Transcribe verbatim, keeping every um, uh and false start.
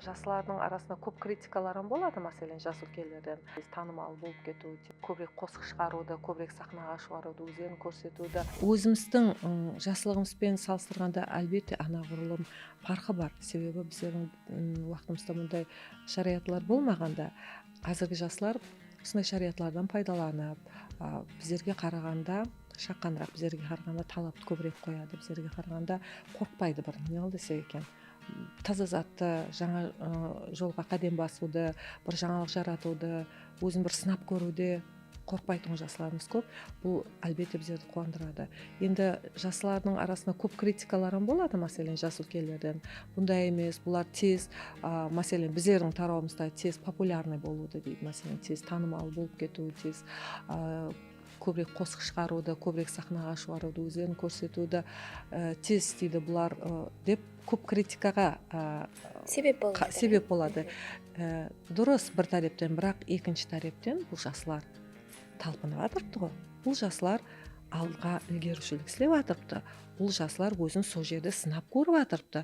Jaslardıń arasında kóp kritikalar hám boladı, máselen, jas úlkenlerden tanımal bolıp ketiw, kóbirek qosıq shıǵarıwdı, kóbirek saxnaǵa shıǵarıwdı, ózlerin kórsetiwdi. Ózimizdiń, ım, jaslıǵımız benen salıstırǵanda, álbette, anaǵurlım parqı bar. Sebebi bizlerdiń, ım, waqtımızda bunday sharayatlar bolmaǵanda, házirgi jaslar usınday sharayatlardan paydalanıp, a, bizlerge qaraǵanda, shaqqanıraq, bizlerge qaraǵanda talaptı kóbirek qoyadı, bizlerge qaraǵanda qorqpaydı bir, ne qıl desek eken. Taza zattı, jańa, ı, jolǵa qádem basıwdı, bir jańalıq jaratıwdı, ózin bir sınap kóriwde qorqpaytuǵın jaslarımız kóp. Bul, álbette, bizlerdi quwandıradı. Endi jaslardıń arasında kóp kritikalar hám boladı, máselen, jas úlkenlerden. Bunday emes, bular tez, a, máselen, bizlerdiń tarawımızda tez populyarnıy bolıwdı deydi, máselen, tez tanımal bolıp ketiw, tez, a, kóbirek qosıq shıǵarıwdı, kóbirek saxnaǵa shıǵarıwdı, ózlerin kórsetiwdi, e, tez isteydi bular, e, dep kóp kritikaǵa, e, Sebep bolıwı qa-, kerek. Sebep boladı. E, durıs bir tárepten, biraq ekinshi tárepten bul jaslar talpınıp atırıptı ǵoy. Bul jaslar alǵa ilgeriwshilik islep atırıptı. Bul jaslar ózin sol jerde sınap kórip atırıptı.